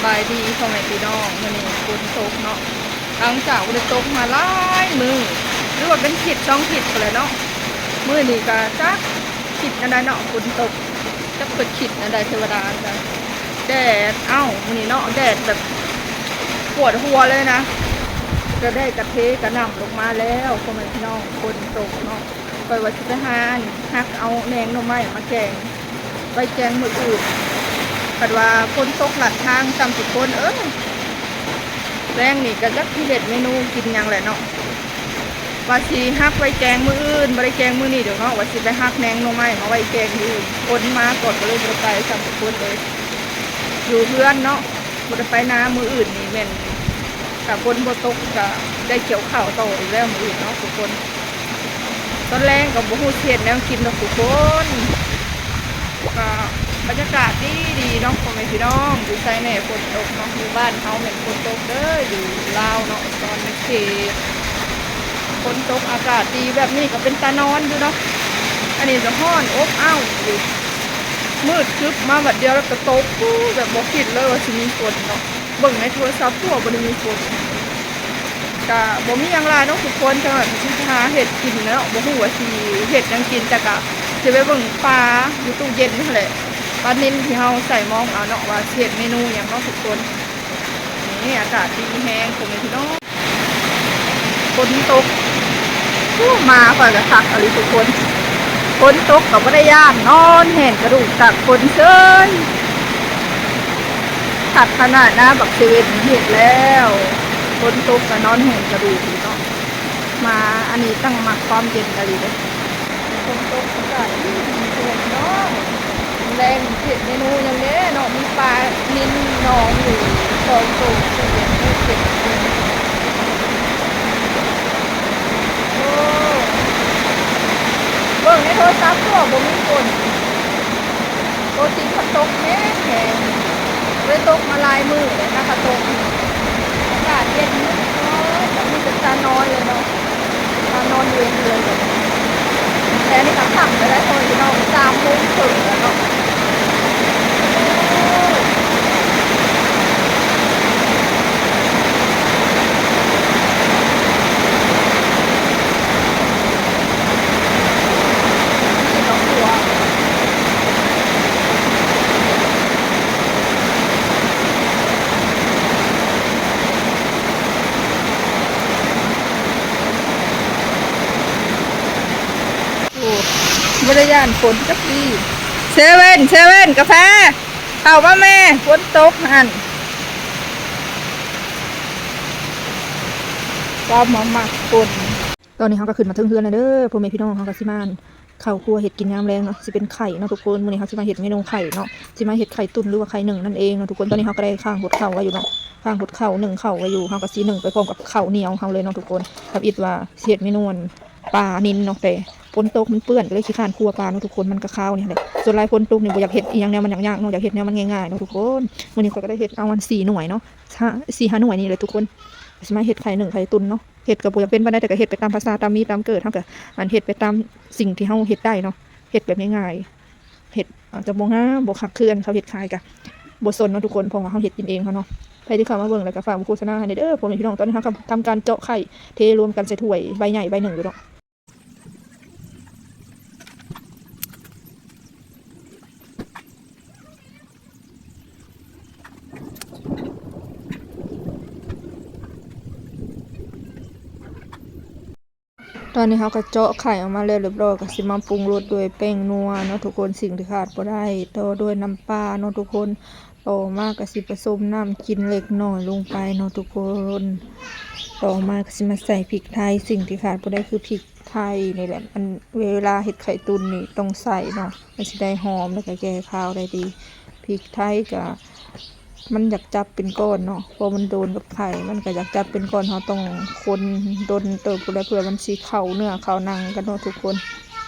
ສະບາຍດີພໍ່ແມ່ພີ່ນ້ອງ ມື້ນີ້ຝົນຕົກເນາະ ຫຼັງຈາກບໍ່ໄດ້ຕົກມາຫຼາຍມື້ ຫຼືວ່າເປັນທິດສອງທິດພຸ້ນແຫຼະເນາະ ມື້ນີ້ກະຈັກຄິດແນວໃດເນາະ ຝົນຕົກ ຈັກເພິ່ນຄິດແນວໃດ ເທວະດາກະ ແດດ ເອົ້າ ມື້ນີ້ເນາະ ແດດແບບປວດຫົວເລີຍນະ ກະແດດກະເທກະໜ່ຳລົງມາແລ້ວ ພໍ່ແມ່ພີ່ນ້ອງ ຝົນຕົກເນາະ ຂ້ອຍວ່າຊິໄປຫາຫັ້ນ ຫັກເອົາແໜງໜໍ່ໄມ້ມາແກງ ໄວ້ແກງມື້ອື່ນ ຄັນວ່າຝົນຕົກລັດທາງຊ້ຳທຸກຄົນເອີຍ ແລງນີ້ກະຈັກຊິເຮັດເມນູກິນຫຍັງແຫຼະເນາະ ວ່າຊິຫັກໄວ້ແກງມື້ອື່ນ ບໍ່ໄດ້ແກງມື້ນີ້ດອກເນາະ ວ່າຊິໄປຫັກແໜງໜໍ່ໄມ້ມາໄວ້ແກງມື້ອື່ນ ຝົນມາກ່ອນ ກະເລີຍບໍ່ໄດ້ໄປຊ້ຳທຸກຄົນເອີຍ ຢູ່ເຮືອນເນາະ ບໍ່ໄດ້ໄປນາ ມື້ອື່ນນີ້ແມ່ນ ຖ້າຝົນບໍ່ຕົກກະໄດ້ກ່ຽວເຂົ້າຕໍ່ອີກແລ້ວມື້ອື່ນເນາະທຸກຄົນ ຕອນແລງກະບໍ່ຮູ້ຊິເຮັດແນວກິນດອກທຸກຄົນ ກະບັນຍາກາດດີໆເນາະ ພໍ່ແມ່ພີ່ນ້ອງ ຢູ່ໃສແດ່ຝົນຕົກເນາະ ຢູ່ບ້ານເຮົາແມ່ນຝົນຕົກເດີ ຢູ່ລາວເນາະ ນອນໃນເຂດ ຝົນຕົກອາກາດດີແບບນີ້ກະເປັນຕານອນຢູ່ເນາະ ອັນນີ້ກະຮ້ອນອົບອ້າວຢູ່ ມືດຄຶບມາບາດດຽວແລ້ວກະຕົກ ໂອ້ ແບບບໍ່ຄິດເລີຍວ່າຊິມີຝົນເນາະ ເບິ່ງໃນໂທລະສັບຄືວ່າບໍ່ໄດ້ມີຝົນ ກະບໍ່ມີຫຍັງຫຼາຍເນາະທຸກຄົນ ຈັ່ງວ່າຊິຫາເຮັດກິນເນາະ ບໍ່ຮູ້ວ່າຊິເຮັດຫຍັງກິນ ແຕ່ກະຊິໄປເບິ່ງປາຢູ່ຕູ້ເຢັນຫັ້ນແຫຼະ ປານິນທີ່ເຮົາໃສ່ມອງເອົາເນາະ ວ່າຊິເຮັດເມນູຫຍັງເນາະທຸກຄົນ ນີ້ອາກາດດີແຮງ ພໍ່ແມ່ພີ່ນ້ອງ ຝົນຕົກ ໂອ້ ມາຂ້ອຍກະຄັກອີ່ຫຼີທຸກຄົນ ຝົນຕົກກະບໍ່ໄດ້ຢ້ານ ນອນແຫ້ງກະດູກຕາກຝົນເຊີຍ ຄັກຂະໜາດນະ ບັກເຊເວັນເຮັດແລ້ວ ຝົນຕົກກະນອນແຫ້ງກະດູກເນາະ ມາອັນນີ້ຕັ້ງມັກຄວາມເຢັນອີ່ຫຼີເດ້ ຝົນຕົກອາກາດດີໆ ເຊີຍເນາະ ແລງເຮັດເມນູຫຍັງແດ່ເນາະ ມີປານິນໜອງຢູ່ສອງໂຕ ເຮັດເມນູ ໂອ້ ເບິ່ງໃນໂທລະສັບຄືວ່າບໍ່ມີຝົນ ໂຕຈິງມັນຕົກແຮງໆ ບໍ່ໄດ້ຕົກມາຫຼາຍມື້ແລ້ວ ຫາກະຕົກ ອາກາດເຢັນເນາະ ແບບນີ້ເປັນຕານອນເລີຍເນາະ ຕານອນເວັນເລີຍ ແຕ່ນີ້ກະຄ່ຳແລ້ວເດ້ ພໍ່ແມ່ພີ່ນ້ອງ ສາມໂມງເຄິ່ງແລ້ວເນາະ. ໂອ້ ບໍ່ໄດ້ຢ້ານຝົນຈັກດີ້. ເຊເວັນ ເຊເວັນ ກາແຟ ເຂົ້າມາແມ່ ຝົນຕົກຫັ້ນ. ເວົ້າມາມັກຝົນ. ຕອນນີ້ເຮົາກະຂຶ້ນມາເທິງເຮືອນແລ້ວເດີ ພໍ່ແມ່ພີ່ນ້ອງ ເຮົາກະຊິມາ ເຂົ້າຄົວເຮັດກິນຍາມແລງເນາະ ຊິເປັນໄຂ່ເນາະທຸກຄົນ. ມື້ນີ້ເຮົາຊິມາເຮັດເມນູໄຂ່ເນາະ ຊິມາເຮັດໄຂ່ຕຸ້ນ ຫຼືວ່າໄຂ່ໜຶ້ງນັ້ນເອງເນາະທຸກຄົນ. ຕອນນີ້ເຮົາກະໄດ້ຂ້າງຫົດເຂົ້າໄວ້ຢູ່ເນາະ ຂ້າງຫົດເຂົ້າ ໜຶ້ງເຂົ້າໄວ້ຢູ່ ເຮົາກະຊິໜຶ້ງໄປພ້ອມກັບເຂົ້າໜຽວເຮົາເລີຍເນາະທຸກຄົນ. ທຳອິດວ່າຊິເຮັດເມນູ ອັ່ນ ປານິນເນາະ ແຕ່ຝົນຕົກມັນເປື້ອນ ກະເລີຍຂີ້ຄ້ານຄົວປາເນາະທຸກຄົນ ມັນກະຄາວນີ້ແຫຼະ. ສ່ວນຫຼາຍຝົນຕົກນີ້ບໍ່ຢາກເຮັດອີ່ຫຍັງແນວມັນຍາກໆເນາະ ຢາກເຮັດແນວມັນງ່າຍໆເນາະທຸກຄົນ. ມື້ນີ້ຂ້ອຍກະໄດ້ເຮັດເອົາອັ່ນສີ່ໜ່ວຍເນາະ ຫ້າ ສີ່ຫ້າໜ່ວຍນີ້ແຫຼະທຸກຄົນ. ກະຊິມາເຮັດໄຂ່ໜຶ້ງໄຂ່ຕຸ້ນເນາະ ເຮັດກະບໍ່ຢາກເປັນປານໃດ ແຕ່ກະເຮັດໄປຕາມພາສາຕາມມີຕາມເກີດ ເຮົາກະອັ່ນເຮັດໄປຕາມສິ່ງທີ່ເຮົາເຮັດໄດ້ເນາະ ເຮັດແບບງ່າຍໆ ເຮັດອາດຈະບໍ່ງາມບໍ່ຄັກຄືອັ່ນເຂົາເຮັດຂາຍກະບໍ່ສົນເນາະທຸກຄົນ ເພາະວ່າເຮົາເຮັດກິນເອງເຮົາເນາະ. ໃຜທີ່ເຂົ້າມາເບິ່ງແລ້ວກະຝາກໂຄສະນາໃຫ້ແດ່ເດີ ພໍ່ແມ່ພີ່ນ້ອງ. ຕອນນີ້ເຮົາກຳ ທຳການເຈາະໄຂ່ ເທລວມກັນໃສ່ຖ້ວຍໃບໃຫຍ່ໃບໜຶ່ງຢູ່ເນາະ. ຕອນນີ້ເຮົາກະເຈາະໄຂ່ອອກມາແລ້ວຮຽບຮ້ອຍ ກະຊິມາປຸງລົດດ້ວຍແປ້ງນົວເນາະທຸກຄົນ ສິ່ງທີ່ຂາດບໍ່ໄດ້ ຕໍ່ດ້ວຍນ້ຳປາເນາະທຸກຄົນ. ຕໍ່ມາກະຊິປະສົມນ້ຳກິນເລັກນ້ອຍລົງໄປເນາະທຸກຄົນ. ຕໍ່ມາກະຊິມາໃສ່ພິກໄທ ສິ່ງທີ່ຂາດບໍ່ໄດ້ຄືພິກໄທນີ້ແຫຼະ ອັນເວລາເຮັດໄຂ່ຕຸ້ນນີ້ຕ້ອງໃສ່ເນາະ ມັນຊິໄດ້ຫອມ ແລ້ວກະແກ້ຄາວໄດ້ດີ. ພິກໄທກະ ມັນຢາກຈັບເປັນກ້ອນເນາະ ເພາະມັນໂດນກັບໄຂ່ ມັນກະຢາກຈັບເປັນກ້ອນ ເຮົາຕ້ອງຄົນດົນເຕີບພຸ້ນແຫຼະ ເພື່ອມັນຊິເຂົ້າເນື້ອເຂົ້າໜັງກັນເນາະທຸກຄົນ.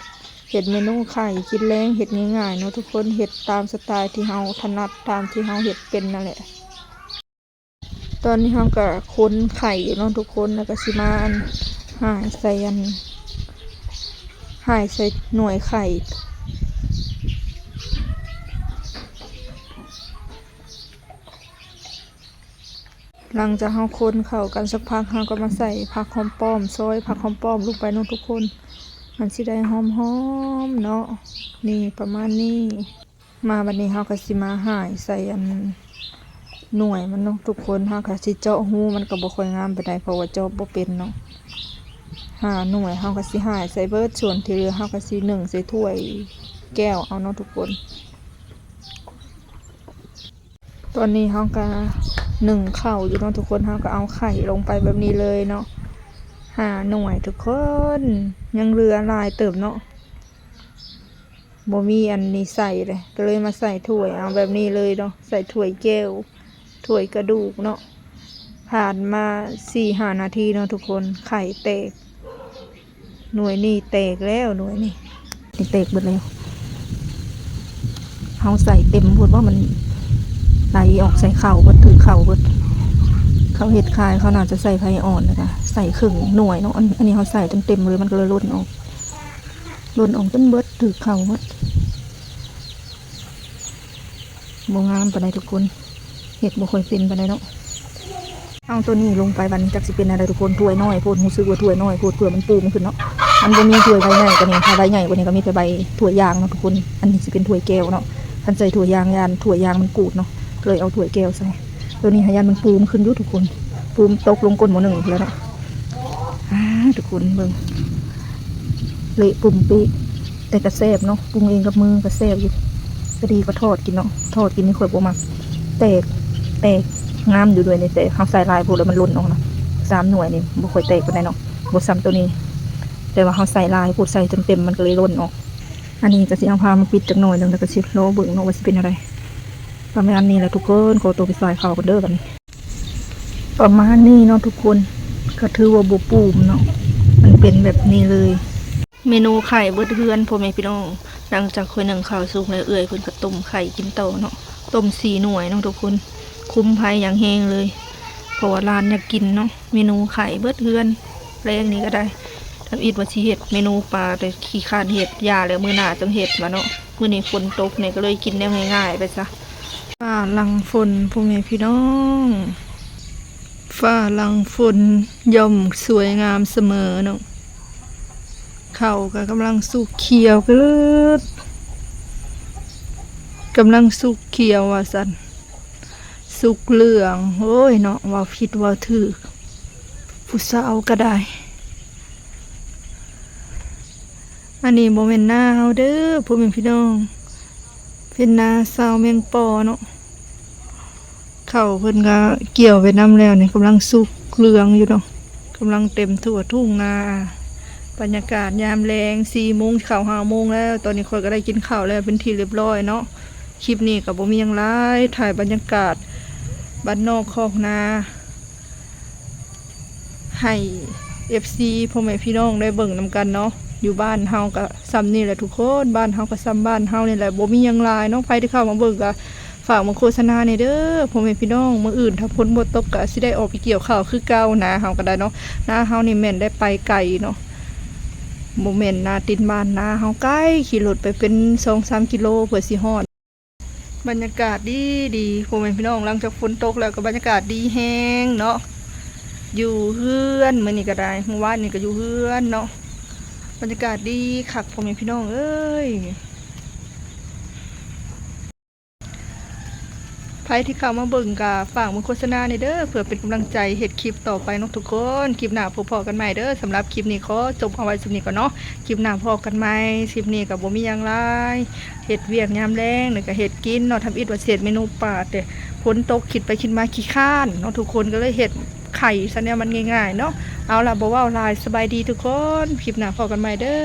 ເຮັດເມນູໄຂ່ກິນແລງ ເຮັດງ່າຍໆເນາະທຸກຄົນ ເຮັດຕາມສະໄຕທີ່ເຮົາຖະໜັດ ຕາມທີ່ເຮົາເຮັດເປັນນັ້ນແຫຼະ. ຕອນນີ້ເຮົາກະຄົນໄຂ່ຢູ່ເນາະທຸກຄົນ ແລ້ວກະຊິມາອັ່ນ ຫາຍໃສ່ອັ່ນ ຫາຍໃສ່ໜ່ວຍໄຂ່. ຫຼັງຈາກເຮົາຄົນເຂົ້າກັນສັກພັກ ເຮົາກໍມາໃສ່ຜັກຫອມປ້ອມ ຊອຍຜັກຫອມປ້ອມລົງໄປເນາະທຸກຄົນ ມັນຊິໄດ້ຫອມໆເນາະ. ນີ້ປະມານນີ້. ມາບັດນີ້ເຮົາກໍຊິມາຫາຍໃສ່ອັນໜ່ວຍມັນເນາະທຸກຄົນ. ເຮົາກໍຊິເຈາະຮູ ມັນກໍບໍ່ຄ່ອຍງາມປານໃດ ເພາະວ່າເຈາະບໍ່ເປັນເນາະ. ຫາໜ່ວຍເຮົາກໍຊິຫາຍໃສ່ເບິດ ສ່ວນທີ່ເຫຼືອເຮົາກໍຊິໜຶ້ງໃສ່ຖ້ວຍແກ້ວເອົາເນາະທຸກຄົນ. ຕອນນີ້ເຮົາກະໜຶ້ງເຂົ້າຢູ່ເນາະທຸກຄົນ ເຮົາກະເອົາໄຂ່ລົງໄປແບບນີ້ເລີຍເນາະ ຫ້າໜ່ວຍທຸກຄົນ ຍັງເຫຼືອຫຼາຍເຕີບເນາະ ບໍ່ມີອັນນີ້ໃສ່ເລີຍ ກະເລີຍມາໃສ່ຖ້ວຍເອົາແບບນີ້ເລີຍເນາະ ໃສ່ຖ້ວຍແກ້ວ ຖ້ວຍກະດູກເນາະ. ຜ່ານມາສີ່ຫ້ານາທີເນາະທຸກຄົນ ໄຂ່ແຕກ ໜ່ວຍນີ້ແຕກແລ້ວ ໜ່ວຍນີ້ ນີ້ແຕກເບິດແລ້ວ. ເຮົາໃສ່ເຕັມໂພດບໍ່ ມັນໄຫຼອອກໃສ່ເຂົ້າເບິດ ຖືເຂົ້າເບິດ. ເຂົາເຮັດຂາຍ ເຂົາໜ້າຈະໃສ່ໄຟອ່ອນ ແລ້ວກະໃສ່ເຄິ່ງໜ່ວຍເນາະ. ອັນ ອັນນີ້ເຮົາໃສ່ຈົນເຕັມເລີຍ ມັນກໍເລີຍຫຼົ່ນອອກ ຫຼົ່ນອອກຈົນເບິດ ຖືເຂົ້າເບິດ. ບໍ່ງາມປານໃດທຸກຄົນ ເຮັດບໍ່ຄ່ອຍເປັນປານໃດເນາະ. ເອົາໂຕນີ້ລົງໄປບັດນີ້ ຈັກຊິເປັນແນວໃດທຸກຄົນ. ຖ້ວຍນ້ອຍໂພດ ຮູ້ສຶກວ່າຖ້ວຍນ້ອຍໂພດ ເພື່ອມັນປູມຂຶ້ນເນາະ. ມັນບໍ່ມີຖ້ວຍໃບໃຫຍ່ກວ່ານີ້ ຖ້າໃບໃຫຍ່ກວ່ານີ້ກໍມີແຕ່ໃບຖ້ວຍຢາງເນາະທຸກຄົນ. ອັນນີ້ຊິເປັນຖ້ວຍແກ້ວເນາະ ຄັນໃສ່ຖ້ວຍຢາງຢ້ານຖ້ວຍຢາງມັນກູດເນາະ ເລີຍເອົາຖ້ວຍແກ້ວໃສ່. ໂຕນີ້ຫາຢ້ານມັນປູມຂຶ້ນຢູ່ທຸກຄົນ ປູມຕົກລົງກົ້ນໝໍ້ໜຶ້ງພຸ້ນແຫຼະເນາະ. ອາ ທຸກຄົນເບິ່ງ ເລະປຸ່ມເປະ ແຕ່ກະແຊບເນາະ ປຸງເອງກັບມືກະແຊບຢູ່. ກະດີກວ່າທອດກິນເນາະ ທອດກິນນີ້ຂ້ອຍບໍ່ມັກ ແຕກ ແຕກງາມຢູ່ດ້ວຍນີ້ ແຕ່ເຮົາໃສ່ຫຼາຍໂພດແລ້ວມັນຫຼົ່ນອອກເນາະ. ສາມໜ່ວຍນີ້ບໍ່ຄ່ອຍແຕກປານໃດເນາະ ບໍ່ສ່ຳໂຕນີ້ ແຕ່ວ່າເຮົາໃສ່ຫຼາຍໂພດ ໃສ່ຈົນເຕັມມັນກະເລີຍຫຼົ່ນອອກ. ອັນນີ້ກະຊິເອົາຜ້າມາປິດຈັກໜ່ອຍໜຶ່ງ ແລ້ວກະຊິລໍເບິ່ງເນາະວ່າຊິເປັນແນວໃດ. ປະມານນີ້ແຫຼະທຸກຄົນ ຂໍຕົວໄປສາຍເຂົ້າກ່ອນເດີບັດນີ້. ປະມານນີ້ເນາະທຸກຄົນ ກໍຖືວ່າບໍ່ປູມເນາະ ມັນເປັນແບບນີ້ເລີຍ. ເມນູໄຂ່ເບິດເຮືອນພໍ່ແມ່ພີ່ນ້ອງ ຫຼັງຈາກຂ້ອຍໜຶ້ງເຂົ້າສຸກແລ້ວ ເອື້ອຍເພິ່ນກໍຕົ້ມໄຂ່ກິນຕໍ່ເນາະ ຕົ້ມສີ່ໜ່ວຍເນາະທຸກຄົນ. ຄຸມໄຟຢ່າງແຮງເລີຍ ເພາະວ່າຫຼານຢາກກິນເນາະ. ເມນູໄຂ່ເບິດເຮືອນ ແລງນີ້ກໍໄດ້ ທຳອິດວ່າຊິເຮັດເມນູປາ ແຕ່ຂີ້ຄ້ານເຮັດ ຢ່າແລ້ວ ມື້ໜ້າຈັ່ງເຮັດວ່າເນາະ. ມື້ນີ້ຝົນຕົກນີ້ກໍເລີຍກິນແນວງ່າຍໆໄປຊະ. ຟ້າຫຼັງຝົນ ພໍ່ແມ່ພີ່ນ້ອງ ຟ້າຫຼັງຝົນຍ່ອມສວຍງາມສະເໝີເນາະ. ເຂົ້າກໍກຳລັງສຸກຂຽວກະເລີດ ກຳລັງສຸກຂຽວວ່າຊັ້ນ ສຸກເຫຼືອງ. ໂອ້ຍເນາະ ເວົ້າຜິດເວົ້າຖືກ ຜູ້ສາວກໍໄດ້. ອັນນີ້ບໍ່ແມ່ນນາເຮົາເດີ ພໍ່ແມ່ພີ່ນ້ອງ ເປັນນາຊາວແມງປໍເນາະ. ເຂົ້າເພິ່ນກະກ່ຽວໄປນຳແລ້ວນີ້ ກຳລັງສຸກເຫຼືອງຢູ່ເນາະ ກຳລັງເຕັມທົ່ວທົ່ງນາ. ບັນຍາກາດຍາມແລງ ສີ່ໂມງ ເຂົ້າຫ້າໂມງແລ້ວ ຕອນນີ້ຂ້ອຍກໍໄດ້ກິນເຂົ້າແລ້ວເປັນທີ່ຮຽບຮ້ອຍເນາະ. ຄລິບນີ້ກໍບໍ່ມີຫຍັງຫຼາຍ ຖ່າຍບັນຍາກາດບ້ານນອກຄອກນາ ໃຫ້ເອັຟຊີພໍ່ແມ່ພີ່ນ້ອງໄດ້ເບິ່ງນຳກັນເນາະ. ຢູ່ບ້ານເຮົາກະຊ່ຳນີ້ແຫຼະທຸກຄົນ ບ້ານເຮົາກະຊ່ຳບ້ານເຮົານີ້ແຫຼະ ບໍ່ມີຫຍັງຫຼາຍເນາະ. ໃຜທີ່ເຂົ້າມາເບິ່ງກະຝາກມາໂຄສະນາແດ່ເດີພໍ່ແມ່ພີ່ນ້ອງ. ມື້ອື່ນຖ້າຝົນບໍ່ຕົກກະຊິໄດ້ອອກໄປກ່ຽວເຂົ້າຄືເກົ່າ ນາເຮົາກະໄດ້ເນາະ. ນາເຮົານີ້ແມ່ນໄດ້ໄປໄກເນາະ ບໍ່ແມ່ນນາຕີນບ້ານ ນາເຮົາໄກ ຂີ່ລົດໄປເປັນສອງສາມກິໂລເພື່ອຊິຮອດ. ບັນຍາກາດດີໆ ພໍ່ແມ່ພີ່ນ້ອງ ຫຼັງຈາກຝົນຕົກແລ້ວກໍບັນຍາກາດດີແຮງເນາະ. ຢູ່ເຮືອນ ມື້ນີ້ກໍໄດ້ ມື້ວານນີ້ກໍຢູ່ເຮືອນເນາະ ບັນຍາກາດດີຄັກ ພໍ່ແມ່ພີ່ນ້ອງເອີຍ. ໃຜທີ່ເຂົ້າມາເບິ່ງກໍຝາກເບິ່ງໂຄສະນາແດ່ເດີ ເພື່ອເປັນກຳລັງໃຈເຮັດຄລິບຕໍ່ໄປເນາະທຸກຄົນ. ຄລິບໜ້າພົບພໍ້ກັນໃໝ່ເດີ. ສຳລັບຄລິບນີ້ຂໍຈົບເອົາໄວ້ສ່ຳນີ້ກ່ອນເນາະ. ຄລິບໜ້າພໍ້ກັນໃໝ່. ຄລິບນີ້ກໍບໍ່ມີຫຍັງຫຼາຍ ເຮັດວຽກຍາມແລງ ແລ້ວກໍເຮັດກິນເນາະ. ທຳອິດວ່າຊິເຮັດເມນູປາ ແຕ່ຝົນຕົກ ຄິດໄປຄິດມາຂີ້ຄ້ານເນາະທຸກຄົນ ກໍເລີຍເຮັດໄຂ່ຊະແນວມັນງ່າຍໆເນາະ. ເອົາລະ ບໍ່ເວົ້າຫຼາຍ ສະບາຍດີທຸກຄົນ. ຄລິບໜ້າພໍ້ກັນໃໝ່ເດີ.